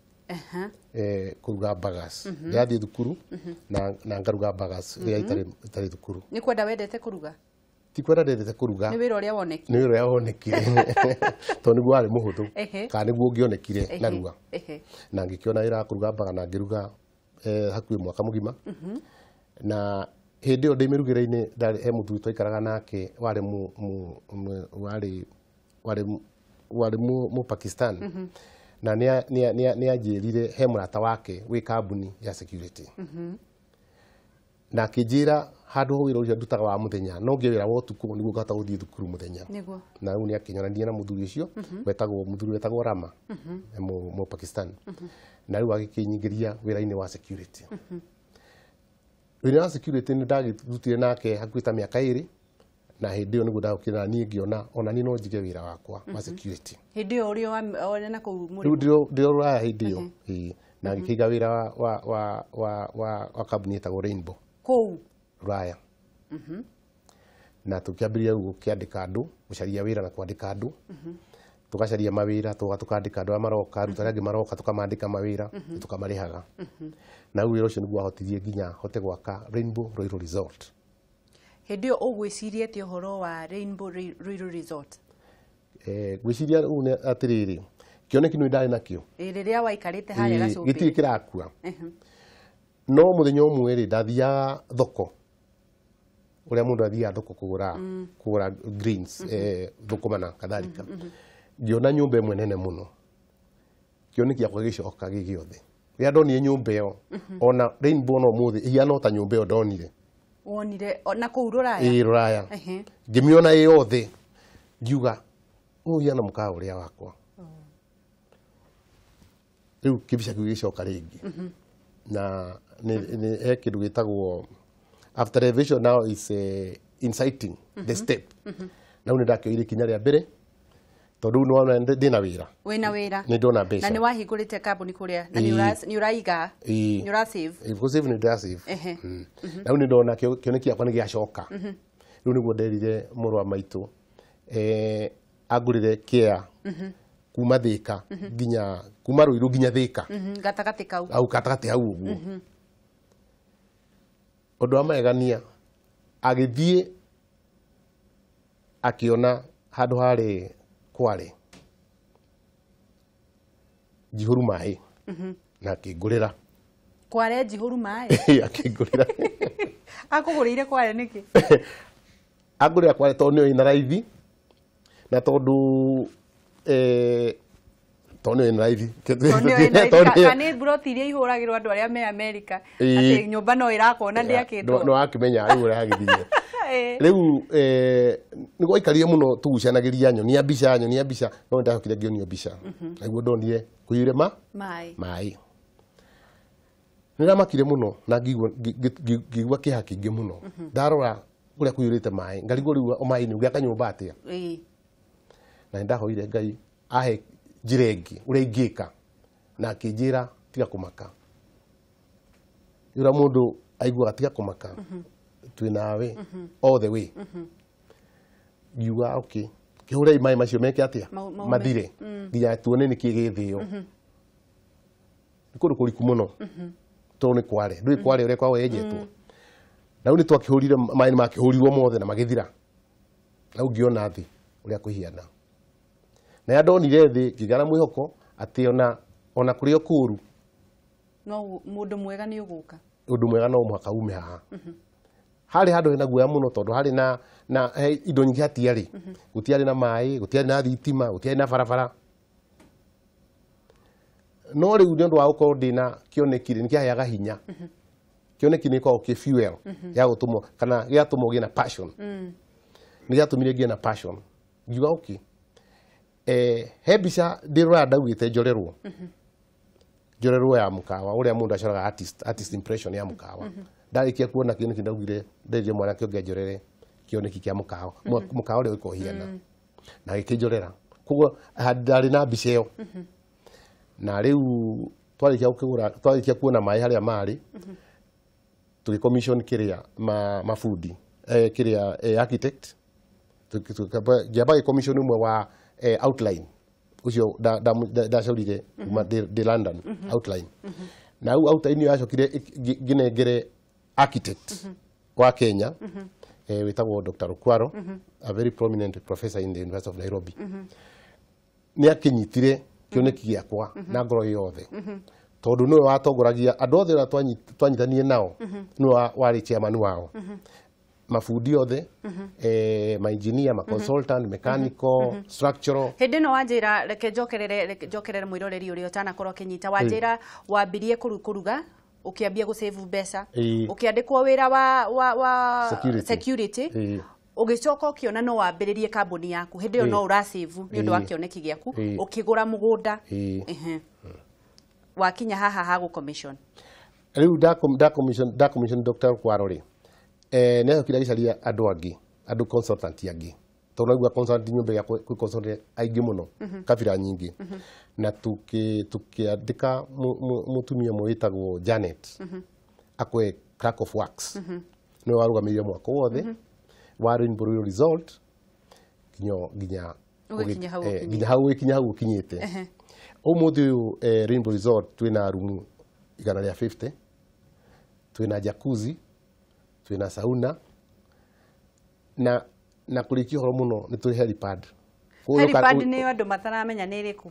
Kũruga burgers. Ndĩrathiĩ thukuru na ngaruga burgers rĩrĩa itarĩ thukuru. Nĩ kwenda wendete kũruga? Ti kwenda ndendete kũruga. Nĩ wĩra ũrĩa wonekire? Nĩ wĩra ũrĩa wonekire. Tondũ nĩguo warĩ mũhũthũ. Kana nĩguo ũngĩonekire narua. Na ngĩkĩona wĩra wa kũruga burger na ngĩruga hakuhĩ mwaka mũgima. Na hĩndĩ ĩyo ndĩ mĩrugĩre-inĩ ndarĩ he mũthuri twaikaraga nake warĩ warĩ mu Pakistan. Na nĩ anjĩrire he mũrata wake wĩ kambuni ya security. Na akĩnjĩra handũ ho wĩra ũcio ndutaga wa mũthenya no ngĩe wĩra wa ũtukũ nĩguo ngahota gũthiĩ thukuru mũthenya. Na rĩu nĩ akĩnyonania na mũthuri ũcio wetagwo mũthuri wetagwo Rama mu Pakistan. Na rĩu agĩkĩnyingĩria wĩra-inĩ wa security. Wĩra wa security nĩ ndagĩrutire nake hakuhĩ ta mĩaka 2 na hĩndĩ ĩyo nĩguo ndagũkire na niĩ ngĩona ona niĩ no njige wĩra wakwa wa security. Hĩndĩ ĩyo ũrĩ na kũu mũrĩmo? Rĩu ndĩ o Rũraya hĩndĩ ĩyo. Na ngĩkĩiga wĩra wa kambuni ĩtagwo Rainbow. Kũu? Rũraya. Na tũkĩambĩrĩria rĩu gũkĩandĩka andũ, gũcaria wĩra na kwandĩka andũ. Tũgacaria mawĩra, tũkandĩka andũ arĩa maroka, aruti arĩa angĩ maroka tũkamandĩka mawĩra, tũkamarĩhaga. Na rĩu wĩra ũcio nĩguo wahotithirie nginya hote gwaka Rainbow Ruiru Resort. Hĩndĩ ĩyo ũgwĩciria atĩa ũhoro wa Rainbow Ruiru Resort? Ngwĩciria ũũ nĩ atĩrĩrĩ, kĩoneki nĩ ndarĩ nakĩo. Rĩrĩa waikarĩte harĩa gacũmbĩrĩ. Gĩtirĩ kĩrakua. No mũthenya ũmwe rĩ, ndathiaga thoko. Ũrĩa mũndũ athiaga thoko kũgũra greens, thũkũma na kadhalika. Ngĩona nyũmba ĩmwe nene mũno. Kĩoneki gĩakwa gĩgĩcoka gĩ gĩothe. Rĩrĩa ndonire nyũmba ĩyo, ona Rainbow no ũmũthĩ ĩhiana o ta nyũmba ĩyo ndonire. Wonire na kũu Rũraya? Ĩ Rũraya. Ngĩmĩona ĩ yothe, ngiuga ũyũ ũhiana mũkawa ũrĩa wakwa. Rĩu kĩbica kĩu gĩgĩcoka rĩngĩ. Na he kĩndũ gĩtagwo after revision now is inciting the step. Na rĩu nĩ ndakĩoire ikinya rĩa mbere tondũ rĩu nĩwona ndĩna wĩra. Wĩna wĩra. Nĩ ndona mbeca. Na nĩ wahingũrĩte kambuni kũrĩa na nĩ ũraiga, nĩ ũra save. Gũ save nĩ ndĩra save. Na rĩu nĩ ndona kĩoneki gĩakwa nĩ gĩacoka. Rĩu nĩguo nderire mũrũ wa maitũ angũrĩre kĩa kuma Thĩka nginya kuma Ruiru nginya Thĩka. Gatagatĩ kau. Hau gatagatĩ hau ũguo. Ũndũ wa magegania agĩthiĩ akĩona handũ harĩ Kware njihũru maĩ na akĩngũrĩra. Kware njihũru maĩ? Akĩngũrĩra. Akũgũrĩire Kware nĩkĩ? Angũrĩra Kware tondũ nĩyo ĩna raithi na tondũ tondũ nĩyo ĩna raithi. Kana nĩ mburoti iria ihũragĩrwo andũ arĩa me Amerika atĩ nyũmba no ĩrakwo na ndĩakĩtwo. No wakĩmenya rĩu ũrĩa yagĩthire. Rĩu nĩ gwaikarire mũno tũgucanagiria nyonia mbica nyonia mbica no nĩ ndacokire ngĩonio mbica naguo ndonire kũiyũire maĩ. Nĩ ndamakire mũno na ngĩigua kĩeha kĩingĩ mũno. Ndarora ũrĩa kũiyũrĩte maĩ ngarigwo rĩu maĩ-inĩ ũgĩaka nyũmba atĩa. Na nĩ ndahoire Ngai ahe njĩra ĩngĩ ũrĩa ingĩka na akĩnjĩra tiga kũmaka. Ũrĩa mũndũ aiguaga tiga kũmaka twĩ nawe all the way. Ngiuga okay kĩhũrei maĩ macio meke atĩa mathire nginya tuone nĩkĩ gĩthĩo. Nĩ kũndũ kũriku mũno tondũ nĩ kware ndũĩ kware ũrĩa kwao yenjetwo. Na rĩu nĩ twakĩhũrire maĩ nĩ makĩhũrirwo mothe na magĩthira. Na rĩu ngĩona thĩ ũrĩa kũhiana. Na rĩrĩa ndonire thĩ ngĩgĩa na mwĩhoko atĩ ona kũrĩ o kũũru no mũndũ mwega nĩ ũgũka. Ũndũ mwega no mũhaka ume haha. Harĩ handũ hena guoya mũno tondũ harĩ na indo nyingĩ hatiarĩ. Gũtiarĩ na maĩ, gũtiarĩ na thitima, gũtiarĩ na barabara. No rĩu nĩ ũndũ wa gũkorwo ndĩna kĩoneki rĩ, nĩ kĩaheaga hinya. Kĩoneki nĩ gĩkoragwo kĩ fuel ya gũtũmwo kana gĩatũmwo ũgĩe na passion. Nĩ gĩatũmire ngĩe na passion. Ngiuga okay. He mbica ndĩrora ndaugĩte njorerwo. Njorerwo ya mũkawa ũrĩa mũndũ acoraga artist impression ya mũkawa. Ndarĩkia kuona kĩoneki ndaugire nderire mwanake ũngĩ anjorere kĩoneki kĩa mũkawa. Mũkawa ũrĩa ũgĩkorwo ũhiana. Na gĩkĩnjorera. Koguo ndarĩ na mbica ĩyo. Na rĩu twarĩkia gũkĩgũra twarĩkia kuona maĩ harĩa marĩ tũgĩ commission kĩrĩa mabundi kĩrĩa architect ngĩamba gĩ commission ũmwe wa outline ũcio ndacorire kuma ndĩ London outline. Na rĩu outline ĩyo yacokire ngĩnengere architect wa Kenya wĩtagwo Dr. Rukwaro, a very prominent professor in the University of Nairobi. Nĩ akĩnyitire kĩoneki gĩakwa na ngoro yothe tondũ nĩwe watongoragia andũ othe arĩa twanyitanie nao nĩwe warĩ chairman wao. Mabundi othe ma engineer, ma consultant, mechanical, structural. Hĩndĩ ĩno wanjĩra reke njokerere mwĩroreri ũrĩa ũtanakorwo akĩnyita wanjĩra wambirie kũruga ũkĩambia gũsave mbeca ũkĩandĩkwo wĩra wa security ũgĩcoka ũkĩona no wambĩrĩrie kambuni yaku hĩndĩ ĩyo no ũrasave nĩ ũndũ wa kĩoneki gĩaku ũkĩgũra mũgũnda wakinya haha ha gũ-commission. Rĩu nda commission Dr. Kwaro rĩ nĩ acokire agĩcaria andũ angĩ andũ consultant angĩ tondũ naigua consultant nyũmba ĩrĩa kwĩ consultant aingĩ mũno kabira nyingĩ na tũkĩandĩka mũtumia ũmwe wĩtagwo Janet akwe clerk of works nĩwe warũgamĩrĩire mwako wothe wa Rainbow Resort nginya hau ũgĩkinya hau ũkinyĩte. Ũmũthĩ ũyũ Rainbow Resort twĩna rumu 150, twĩna jacuzzi, twĩna sauna na kũrĩkia ũhoro mũno nĩ tũrĩ helipad. Helipad nĩ andũ mataramenya nĩ ĩrĩkũ.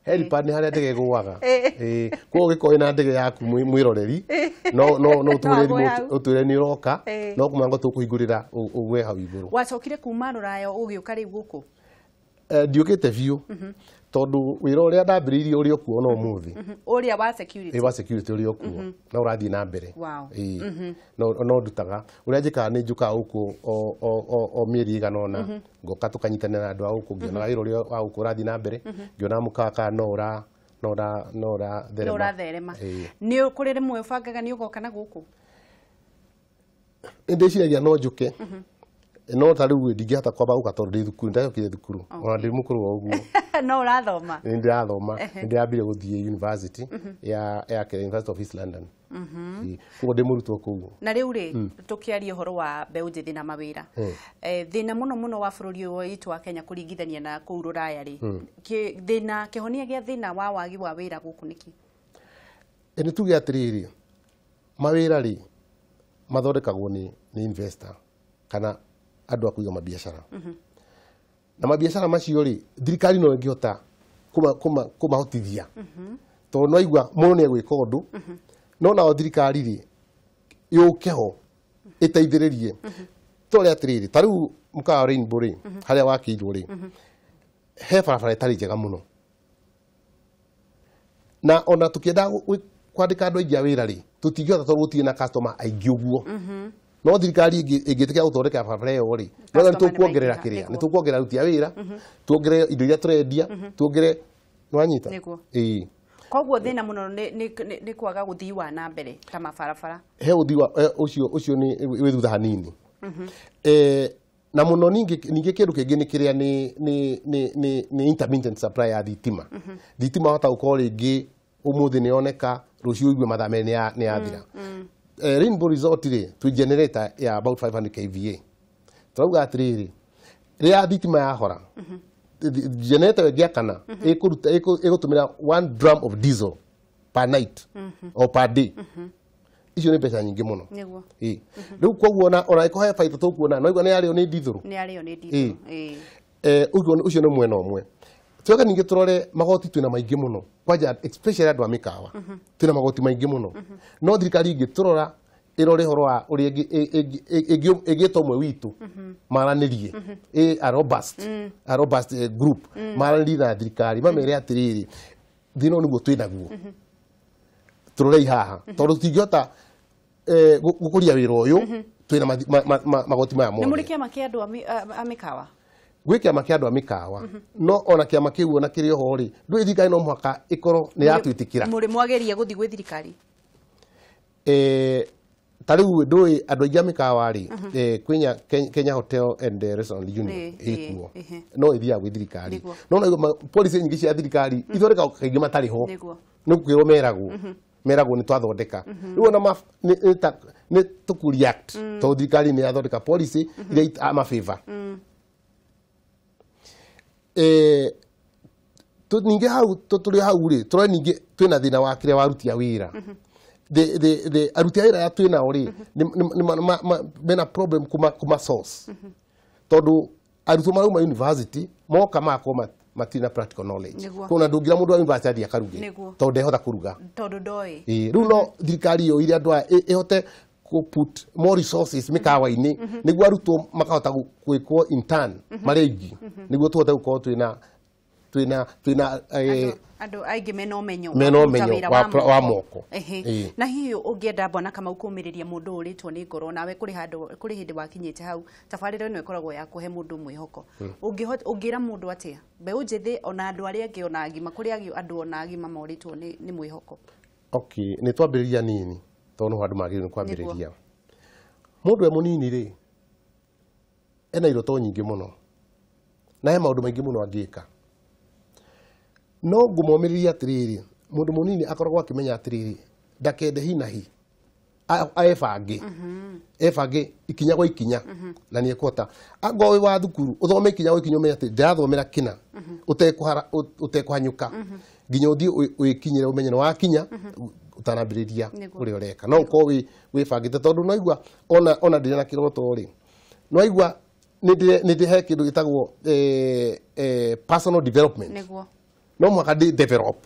Helipad nĩ harĩa ndege ĩgũaga. Koguo ũngĩkorwo wĩna ndege yaku mwĩroreri no ũtwĩre nĩ ũroka no kũmanga tũkũhingũrĩra ũgwe hau igũrũ. Wacokire kuma rũraya ũgĩũka rĩu gũkũ? Ndiũkĩte biũ tondũ wĩra ũrĩa ndambĩrĩirie ũrĩ okuo no ũmũthĩ. Ũrĩa wa security. Wa security ũrĩ okuo na ũrathiĩ na mbere. No ndutaga ũrĩa njĩkaga nĩ njũkaga gũkũ o mĩeri ĩigana ũna ngoka tũkanyitanĩra na andũ a gũkũ ngĩonaga wĩra ũrĩa wa gũkũ ũrathiĩ na mbere ngĩonaga mũkawa kana no ũratherema. Nĩ kũrĩ rĩmwe ũbangaga nĩ ũgoka na gũkũ? Nĩ ndĩciragia no njũke no ta rĩu ndingĩhota kwamba gũka tondũ ndĩ thukuru ndacokire thukuru ona ndĩ mũkũrũ o ũguo. No ũrathoma? Nĩ ndĩrathoma nĩ ndĩrambire gũthiĩ university ya University of East London. Koguo ndĩ mũrutwo kũu. Na rĩu rĩ tũkĩaria ũhoro wa mbeũ njĩthĩ na mawĩra thĩna mũno mũno wa bũrũri ũyũ witũ wa Kenya kũringithania na kũu rũraya rĩ thĩna kĩhonia gĩa thĩna wa wagi wa wĩra gũkũ nĩkĩ? Nĩ tuge atĩrĩrĩ mawĩra rĩ mathondekagwo nĩ investor kana andũ a kũiga mabiacara. Na mabiacara macio rĩ thirikari no ĩngĩhota kũmahotithia tondũ no aigua mũndũ nĩ egwĩka ũndũ no nao thirikari rĩ yũke ho ĩteithĩrĩrie. Tũrore atĩrĩrĩ ta rĩu mũkawa wa Rainbow rĩ harĩa wakĩirwo rĩ he barabara ĩtarĩ njega mũno na ona tũkĩenda kwandĩka andũ aingĩ a wĩra rĩ tũtingĩhota tondũ gũtirĩ na customer aingĩ ũguo. No thirikari ĩngĩtĩkĩra gũthondeka barabara ĩyo rĩ, no nĩ tũkuongerera kĩrĩa, nĩ tũkuongerera aruti a wĩra, tuongerere indo iria tũrendia, tuongerere, nĩwanyita? Ĩĩ. Koguo thĩna mũno nĩ kwaga gũthii wa na mbere ta mabarabara. He ũthii wa ũcio nĩ wĩ thutha hanini. Na mũno ningĩ kĩndũ kĩngĩ nĩ kĩrĩa nĩ intermittent supply ya thitima. Thitima wahota gũkorwo rĩngĩ ũmũthĩ nĩ yoneka, rũciũ ũigue mathaa merĩ nĩ yathira. Rainbow Resort rĩ, twĩ generator ya about 500 kVA. Tũrauga atĩrĩrĩ, rĩrĩa thitima yahora, generator ĩngĩakana ĩgũtũmĩra 1 drum of diesel per night or per day. Icio nĩ mbeca nyingĩ mũno. Ĩĩ. Rĩu koguo ona ĩkũhe baita tũkuona, no igua nĩ yarĩo nĩ ndithũrũ. Nĩ yarĩo nĩ ndithũrũ. Ĩĩ. Ũcio nĩ mwena ũmwe. Tuoka ningĩ tũrore magoti twĩna maingĩ mũno. Kwanja especially andũ a mĩkawa. Twĩna magoti maingĩ mũno. No thirikari ĩngĩtũrora ĩrore ũhoro wa ũrĩa ĩngĩta ũmwe witũ maranĩrie, a robust group maranĩrie na thirikari mamere atĩrĩrĩ, thĩna ũyũ nĩguo twĩnaguo, tũrorei haha tondũ tũtingĩhota gũkũria wĩra ũyũ twĩna magoti maya mothe. Nĩ mũrĩ kĩama kĩa andũ a mĩkawa? Gwĩ kĩama kĩa andũ a mĩkawa, no ona kĩama kĩu ona kĩrĩ oho rĩ, ndũĩ thirikari no mũhaka ĩkorwo nĩ yatwĩtĩkĩra. Mũrĩ mwageria gũthiĩ gwĩ thirikari? Ta rĩu ndũĩ andũ aingĩ a mĩkawa rĩ, kwĩ Kenya Hotel and Restaurant Union ĩkuo, no ĩthiaga gwĩ thirikari. No na policy nyingĩ cia thirikari ithondekagwo kaingĩ matarĩ ho, nĩ kwĩrwo meragwo nĩ twathondeka. Rĩu ona nĩ tũkũ react tondũ thirikari nĩ yathondeka policy iria ama favor. Ningĩ hau tũrĩ hau rĩ, tũrore ningĩ twĩna thĩna wa kĩrĩa waruti a wĩra. The aruti a wĩra aya twĩnao rĩ, mena problem kuma source. Tondũ arutwo marauma university moka magakorwo matirĩ na practical knowledge. Koguo ndũngira mũndũ wa university athiĩ akaruge tondũ ndehota kũruga. Tondũ ndoĩ. Rĩu no thirikari yoire andũ aya ĩhote kũ put more resources mĩkawa-inĩ nĩguo arutwo makahota gwĩkwo intern marĩ aingĩ nĩguo tũhote gũkorwo twĩna andũ aingĩ mena ũmenyo wa moko. Na hihi ũngĩenda Bwana Kamau kũmĩrĩria mũndũ ũrĩtwo nĩ ngoro nawe kũrĩ handũ kũrĩ hĩndĩ wakinyĩte hau tabarĩra ĩno ĩkoragwo ya kũhe mũndũ mwĩhoko, ũngĩra mũndũ atĩa mbeũ njĩthĩ ona andũ arĩa angĩ ona agima, kũrĩ andũ ona agima morĩtwo nĩ mwĩhoko? Okay, nĩ twambĩrĩria nini tondũ no handũ magĩrĩirwo nĩ kwambĩrĩria. Mũndũ e mũnini rĩ, ena iroto nyingĩ mũno na he maũndũ maingĩ mũno angĩka. No ngũmomĩrĩria atĩrĩrĩ, mũndũ mũnini akoragwo akĩmenya atĩrĩrĩ, ndakende hi na hi, ebange ebange ikinya gwa ikinya na nĩ ekũhota. Angorwo wĩ wa thukuru ũthome ikinya gwa ikinya ũmenye atĩ ndĩrathomera kĩna ũtekũhanyũka nginya ũthiĩ wĩkinyĩre ũmenye nĩ wakinya ũtanambĩrĩria ũrĩa ũreka. No ũkorwo wĩbangĩte tondũ no igua ona ndĩrĩ na kĩroto rĩ, no igua nĩ ndĩhe kĩndũ gĩtagwo personal development. No mũhaka ndĩ develop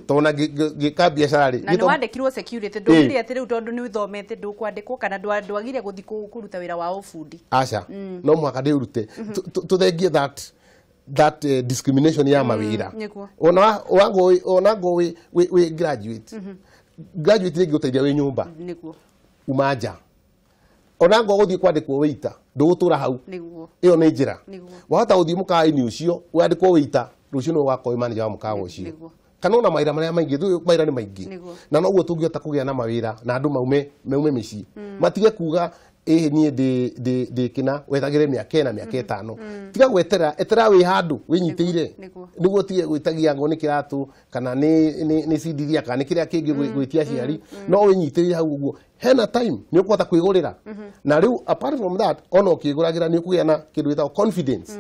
tondũ na ngĩka biacara rĩ, na nĩ wandĩkirwo security, ndũgire atĩ rĩu tondũ nĩ ũthomete ndũkwandĩkwo kana ndwagire gũthiĩ kũruta wĩra wa ũbundi. Aca, no mũhaka ndĩũrute, tũthengie that discrimination ya mawĩra. Ona ngo wĩ graduate, graduate rĩngĩ gũteithia wĩ nyũmba uma nja, ona ngo gũthiĩ kwandĩkwo wĩita ndũgũtũra hau, ĩyo nĩ njĩra. Wahota gũthiĩ mũkawa-inĩ ũcio wandĩkwo wĩita, rũciũ nĩwe ũgakorwo wĩ manager wa mũkawa ũcio, kana ona mawĩra marĩa maingĩ, mawĩra nĩ maingĩ, na noguo tũngĩhota kũgĩa na mawĩra na andũ maume mĩciĩ, matige kuga ĩhĩ niĩ ndĩ kĩna, wethagĩre mĩaka ĩna mĩaka ĩtano, tiga gwetera, etera wĩ handũ wĩnyitĩire nĩguo ũtige gwĩtagia ngo nĩ kĩratũ kana nĩ cindiria kana nĩ kĩrĩa kĩngĩ gwĩtia aciari, no wĩnyitĩrĩre hau ũguo, hena time nĩ ũkũhota kwĩgũrĩra. Na rĩu apart from that, ona ũkĩgũragĩra nĩ ũkũgĩa na kĩndũ gĩtagwo confidence,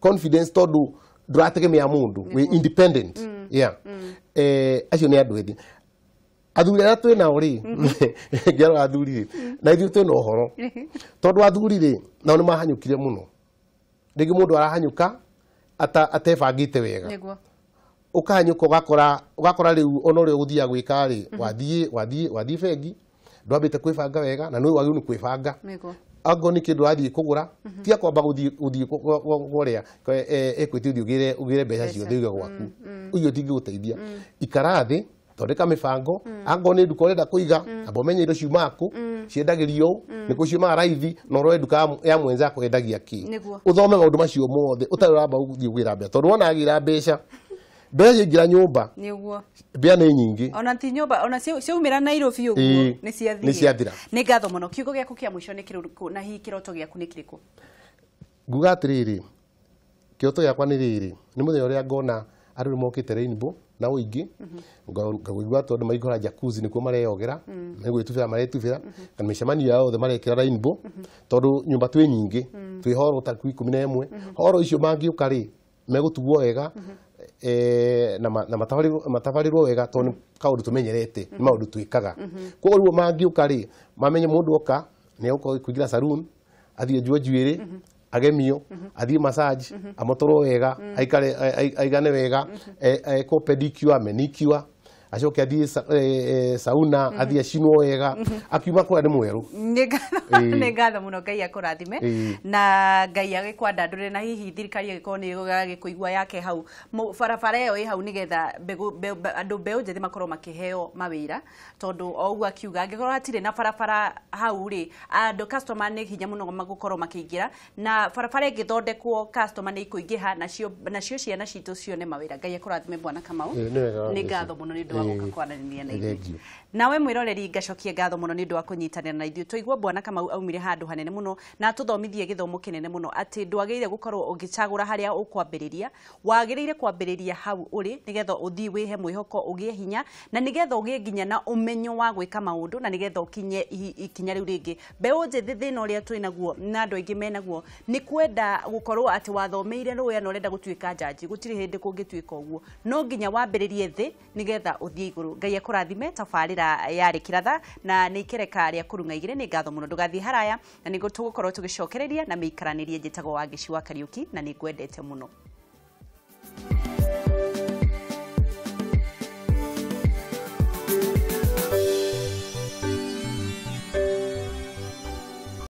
confidence tondũ ndũrategemea mũndũ, wĩ independent. Yeah. Acio nĩ andũ ethĩ. Athuri arĩa twĩ nao rĩ, ngĩarora athuri rĩ, na ithuĩ twĩna ũhoro tondũ athuri rĩ nao nĩ mahanyũkire mũno. Rĩngĩ mũndũ arahanyũka atebangĩte wega, ũkahanyũka ũgakora rĩu ona ũrĩa ũgũthiaga gwĩka rĩ, wathiĩ bengi ndwambĩte kwĩbanga wega, na nĩ wagĩrĩirwo nĩ kwĩbanga. Angorwo nĩ kĩndũ ũrathiĩ kũgũra, tiga kwamba gũthiĩ kũrĩa Equity ũthiĩ ũgĩre mbeca ciothe ũige gwaku, ũguo tingĩgũteithia. Ikara thĩ Thondeka mĩbango. Angorwo nĩ nduka ũrenda kũiga, amba ũmenye indo ciumaga kũ, ciendagĩrio ũ, nĩ kũ ciumaga raithi, na ũrore nduka ya mwenzako yendagia kĩ. Ũthome maũndũ macio mothe ũtarĩ ũramba gũthiĩ kũgĩra mbeca, tondũ wona agĩra mbeca, mbeca ciaingĩra nyũmba, Nĩguo. mbĩa nĩ nyingĩ. Ona ti nyũmba, ona ciaumĩra Nairobi ũguo nĩ ciathira. Nĩ ciathira. Nĩ ngatho mũno. Kiugo gĩaku kĩa mũico nĩ kĩrĩkũ, na hihi kĩroto gĩaku nĩ kĩrĩkũ? Nguga atĩrĩrĩ, kĩroto gĩakwa nĩ rĩrĩ, nĩ mũthenya ũrĩa ngona andũ nĩ mokĩte Rainbow na ũingĩ, ngaigua tondũ maingũra jacuzzi nĩkuo mareyogera, nĩ gwĩtubĩra maretubĩra, kana mĩcemanio yao yothe marekĩra Rainbow, tondũ nyũmba twĩ nyingĩ, twĩ horo ta 11, horo icio mangĩũka rĩ, megũtugwo wega, na matabarĩrwo wega, tondũ nĩ kaũndũ tũmenyerete, nĩ maũndũ twĩkaga. Koguo rĩu mangĩũka rĩ, mamenye mũndũ oka nĩ egũkorwo kũingĩra saloon, athiĩ enjwo njuĩrĩ, agemio, athiĩ massage, amotorwo wega, aikare aigane wega, ekwo pedicure, manicure, acoke athiĩ sauna, athiĩ acinwo wega, akiuma kũrĩa nĩ mwerũ. Nĩ ngatho. Nĩ ngatho mũno. Ngai akũrathime na Ngai agĩkwandandũre, na hihi thirikari ĩgĩkorwo nĩ ĩgagĩkũigua yake hau barabara ĩyo ĩ hau, nĩgetha andũ mbeũ njĩthĩ makorwo makĩheo mawĩra, tondũ o ũguo akiuga angĩkorwo hatirĩ na barabara hau rĩ, andũ customer nĩ hinya mũno gũkorwo makĩingĩra, na barabara ĩngĩthondekwo customer nĩ ikũingĩha, nacio ciana citũ cione mawĩra. Ngai akũrathime, Bwana Kamau. Nĩ wega. Nĩ ngatho mũno nĩ ũndũ wa gũka kwaranĩria na ithuĩ. Thank you. Nawe mwĩroreri, ngacokia ngatho mũno nĩ ũndũ wa kũnyitanĩra na ithuĩ. Twaigua Bwana Kamau aumire handũ hanene mũno na atũthomithie gĩthomo kĩnene mũno, atĩ ndwagĩrĩire gũkorwo ũgĩcagũra harĩa ũkwambĩrĩria, wagĩrĩire kwambĩrĩria hau ũrĩ, nĩgetha ũthiĩ wĩhe mwĩhoko, ũgĩe hinya, na nĩgetha ũgĩe nginya na ũmenyo wa gwĩka maũndũ, na nĩgetha ũkinye ikinya rĩu rĩngĩ. Mbeũ njĩthĩ, thĩna ũrĩa twĩ naguo na andũ aingĩ menaguo nĩ kwenda gũkorwo atĩ wathomeire rũya na ũrenda gũtuĩka njanji. Gũtirĩ hĩndĩ kũngĩtuĩka ũguo, no nginya wambĩrĩrie thĩ nĩgetha ũthiĩ igũrũ. Ngai akũrathime. Tabarĩra yarĩ Kĩratha na nĩ ikereka rĩa kũrung'a igĩrĩ. Nĩ ngatho mũno, ndũgathiĩ haraya, na nĩguo tũgũkorwo tũgĩcokereria na mĩikaranĩrie. Njĩtagwo Wangĩci wa Kariũki na nĩ ngwendete mũno.